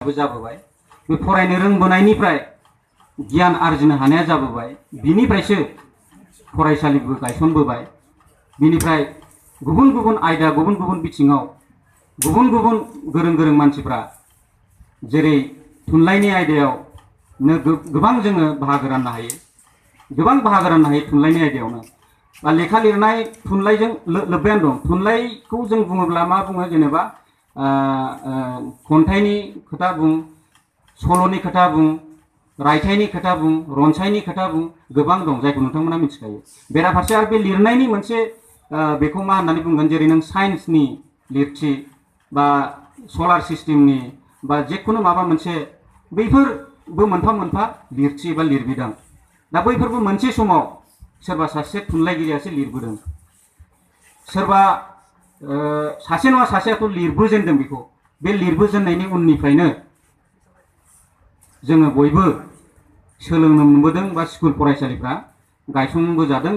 जाबोबाय बे फरायनो रोंबोनायनिफ्राय गियान आरजिनो हानाया जाबोबाय बिनिफ्रायसो फरायसालिबो गायसनबोबाय बिनिफ्राय गुबुन गुबुन आयदा गुबुन गुबुन बिथिङाव गुबुन गुबुन गोरों गोरों मानसिफ्रा जेरै थुनलाइनि आयदायाव गोबां जोङो बाहागो राननो हायो गोबां बाहागो राननो हायो थुनलाइनि आयदायावनो बा लेखा लिरनाय थुनलाइजों लोब्बायानो दं थुनलाइखौ जों बुङोब्ला मा बुङो जेनेबा खन्थाइनि खोथा बुं सल'नि खोथा बुं रायथाइनि खोथा बुं रनसायनि खोथा बुं गोबां दं जायखौ नोंथांमोना मिथिखायो बेराफारसे आरो बे लिरनायनि मोनसे बेखौ मा होननानै बुंगोन जेरै नों साइन्सनि लिरथि बा सलार सिस्टेमनि बा जिखुनु माबा मोनसे बैफोरबो मोनफा मोनफा लिरथि बा लिरबिदां दा बैफोरबो मोनसे समाव सोरबा सासे थुनलाइगिरियासो लिरबोदों सोरबा सासे नङा सासेयाथ' लिरबोजेनदों बेखौ बे लिरबोजेननायनि उननिफ्रायनो जोङो बयबो सोलोंनो मोनबोदों बा स्कुल फरायसालिफ्रा गायसनबोजादों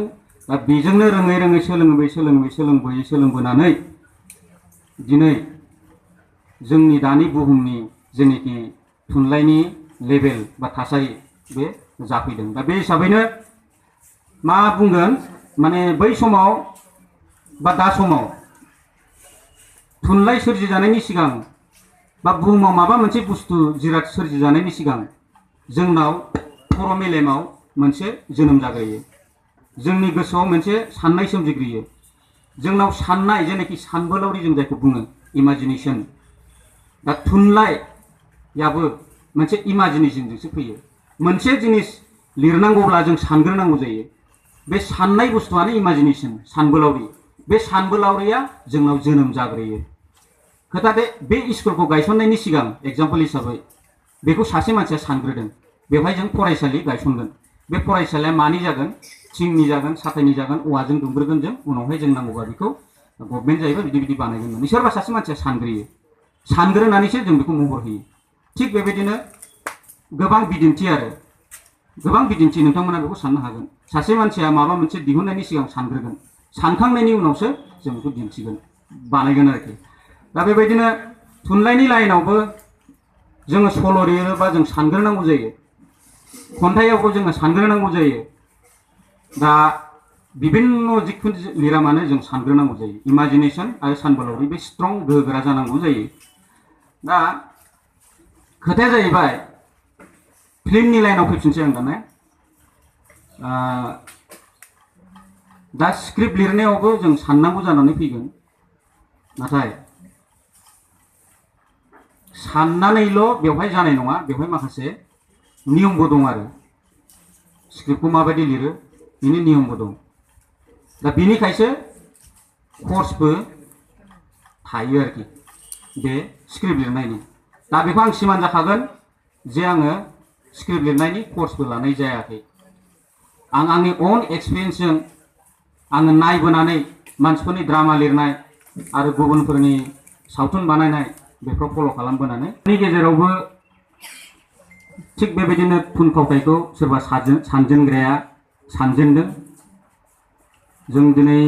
दा बेजोंनो रोङै रोङै सोलोंबोनानै दिनै जोंनि दानि बुहुमनि जेनाखि थुनलाइनि लेभेल बा थासारि बे जाफैदों दा बे हिसाबैनो मा बुंगोन माने बै समाव बा दा समाव थुनलाइ सोरजिजानायनि सिगां बा बुहुमाव माबा मोनसे बुस्थु जिराद सोरजिजानायनि सिगां जोंनाव खर' मेलेमाव मोनसे जोनोम जाग्रोयो जोंनि गोसोआव मोनसे साननाय सोमजिग्रोयो जोंनाव साननाय जेनाखि सानबोलावरि जों जायखौ बुङो इमाजिनेशन दा थुनलाइयाबो मोनसे इमाजिनेशनजोंसो फैयो मोनसे जिनिस लिरनांगौब्ला जों सानग्रोनांगौ जायो बे साननाय बुस्थुआनो इमाजिनेशन सानबोलावरि बे सानबोलावरिया जोंनाव जोनोम जाग्रोयो खोथा बे स्कुलखौ गायसननायनि सिगां एग्जाम्पल हिसाबै बेखौ सासे मानसिया सानग्रोदों बेवहाय जों फरायसालि गायसनगोन बे फरायसालिया मानि जागोन थिंनि जागोन साथायनि जागोन औवाजों दुमग्रोगोन जों उनावहाय जों नांगौबा बेखौ गभर्नमेन्ट जायोबा बिदि बिदि बानायगोन होननानै सोरबा सासे मानसिया सानग्रोनानैसो जों बेखौ महर होयो थिग बेबायदिनो गोबां बिदिन्थि नोंथांमोना बेखौ साननो हागोन सासे मानसिया माबा मोनसे दिहुननायनि सिगां सानग्रोगोन सानखांनायनि उनावसो जों बेखौ दिन्थिगोन बानायगोन आरोखि दा बेबायदिनो थुनलाइनि लाइनावबो जोङो सल' लिरोबा जों सानग्रोनांगौ जायो खन्थाइयावबो जोङो सानग्रोनांगौ जायो दा बिभिन्न जिखुनु लिरा मानो जों सानग्रोनांगौ जायो इमाजिनेशन आरो सानबोलावरि बे स्ट्रं गोहोगोरा जानांगौ जायो दा खोथाया जाहैबाय फिल्मनि लाइनाव फैफिनसै आं दाना दा स्क्रिप्ट लिरनायावबो जों साननांगौ जानानै फैगोन नाथाय साननानैल' बेवहाय जानाय नङा बेवहाय माखासे नियमबो दं आरो स्क्रिप्टखौ माबायदि लिरो बिनि नियमबो दं दा बिनिखायसो कर्सबो थायो आरोखि बे स्क्रिप्ट लिरनायनि दा बेखौ आं सिमान जाखागोन जे आङो स्क्रिप्ट लिरनायनि कर्सबो लानाय जायाखै आं आंनि अन एक्सपिरियेन्सजों आङो नायबोनानै मानसिफोरनि ड्रामा लिरनाय आरो गुबुनफोरनि सावथुन बानायनाय बेखौ फल' खालामबोनानै बेनि गेजेरावबो थिग बेबायदिनो थुनफावथायखौ सोरबा सानजेनग्राया सानजेनदों जों दिनै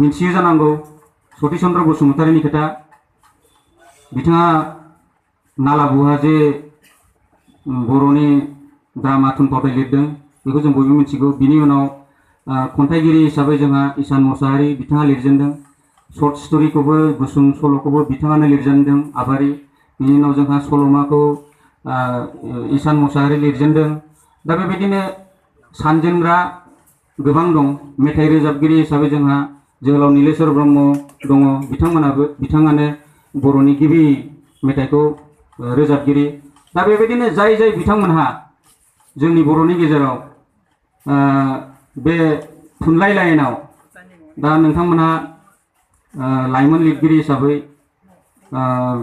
मिथियो जानांगौ सतिश चन्द्र बसुमतारीनि खोथा बिथाङा नालाबुहा जे बर'नि ड्रामा थुनफावथाय लिरदों बेखौ जों बयबो मिथिगौ बिनि उनाव खन्थाइगिरि हिसाबै जोंहा इसान मोसाहारि बिथाङा लिरजेनदों सर्ट स्ट'रिखौबो गुसुं सल'खौबो बिथाङानो लिरजेनदों आबारि बिनि उनाव जोंहा सल'माखौ इसान मोसाहारि लिरजेनदों दा बेबायदिनो सानजेनग्रा गोबां दं मेथाइ रोजाबगिरि हिसाबै जोंहा जोहोलाव नीलेश्वर ब्रह्म दङ बिथाङानो बर'नि गिबि मेथाइखौ रोजाबगिरि दा बेबायदिनो जाय बिथांमोनहा जोंनि बर'नि गेजेराव बे थुनलाइ लाइनाव दा नोंथांमोनहा लाइमोन लिरगिरि हिसाबै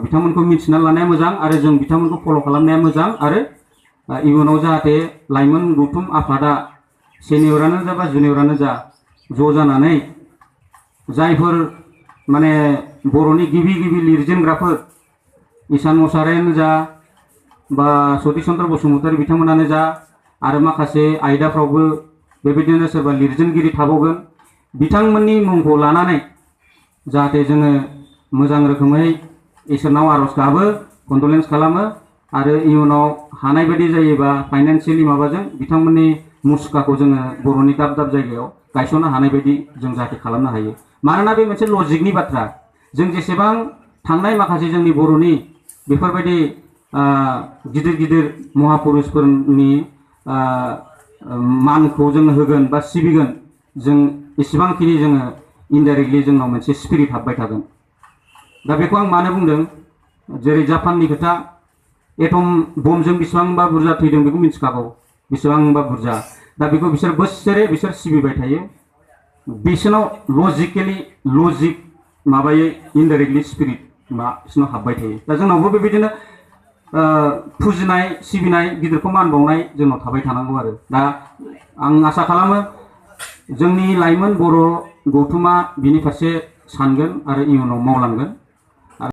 बिथांमोनखौ मिथिना लानाया मोजां आरो जों बिथांमोनखौ फल' खालामनाया मोजां आरो इयुनाव जाहाथे लाइमोन गौथुम आफादा सेनियरानो जा बा जुनियरानो जा ज' जानानै जायफोर माने बर'नि गिबि लिरजेनग्राफोर इसान मोसाहारियानो जा बा सतिश चन्द्र बसुमतारी बिथांमोनानो जा आरो माखासे आयदाफ्रावबो बेबायदिनो सोरबा लिरजेनगिरि थाबावगोन बिथांमोननि मुंखौ लानानै जाहाथे जोङो मोजां रोखोमै इसोरनाव आर'ज गाबो कन्डलेन्स खालामो आरो इयुनाव हानाय बायदि जायोबा फाइनान्सियेलि माबाजों बिथांमोननि मुसुखाखौ जोङो बर'नि दाब दाब जायगायाव गायसननो हानाय बायदि जों जाहाथे खालामनो हायो मानोना बे मोनसे लजिकनि बाथ्रा जों जेसेबां थांनाय माखासे जोंनि बर'नि बेफोरबायदि गिदिर गिदिर महापुरुषफोरनि मानखौ जोङो होगोन बा सिबिगोन जों एसेबांखिनि जोङो इनडाइरेक्टलि जोंनाव मोनसे स्पिरिट हाबबाय थागोन दा बेखौ आं मानो बुंदों जेरै जापाननि खोथा एटम बमजों बेसेबांबा बुरजा थैदों बेखौ मिथिखागौ बेसेबांबा बुरजा दा बेखौ बिसोर बोसोरे बिसोर सिबिबाय थायो बिसोरनाव लजिकेलि लजिक माबायै इनडाइरेक्टलि स्पिरिट बिसोरनाव हाबबाय थायो दा जोंनावबो बेबायदिनो फुजिनाय सिबिनाय गिदिरखौ मान बावनाय जोंनाव थाबाय थानांगौ आरो दा आं आसा खालामो जोंनि लाइमोन बर' गौथुमा बिनि फारसे सानगोन आरो इयुनाव मावलांगोन